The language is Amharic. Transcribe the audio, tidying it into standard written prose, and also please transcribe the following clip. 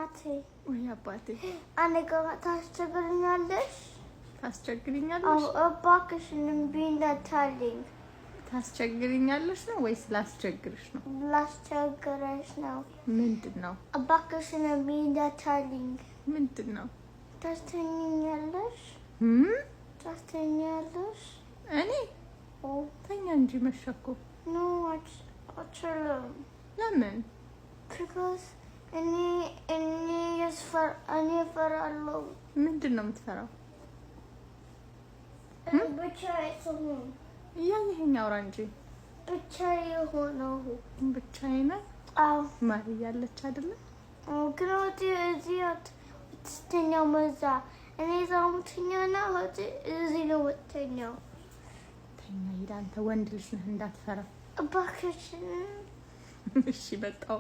እናቴ። ወይ አባቴ። አንድ ነገር ታስቸግሪኛለሽ? ታስቸግሪኛለሽ? አዎ፣ እባክሽን እምቢ እንዳታለኝ። ታስቸግሪኛለሽ ነው ወይስ ላስቸግርሽ ነው? ላስቸግረሽ ነው። ምንድን ነው? እባክሽን እምቢ እንዳታለኝ። ምንድን ነው? ታስተኛለሽ? ታስተኛለሽ? እኔ ተኛ እንጂ፣ መሸ እኮ። No፣ አልችልም። ለምን? Because እኔ እፈራለሁ። ምንድን ነው የምትፈራው? ብቻ ስሆን። እያየኸኝ አውራ እንጂ። ብቻ የሆነው። ብቻዬን? አዎ። ማሪ እያለች አይደለም? ግን እህቴ እዚህ አትተኛም፣ እዛ። እኔ እዛ የምተኛው እና እህቴ እዚህ ነው የምትተኛው። ተኛ፣ ሂድ። አንተ ወንድ ልጅ ነህ፣ እንዳትፈራ። እባክሽን። እሺ፣ መጣሁ።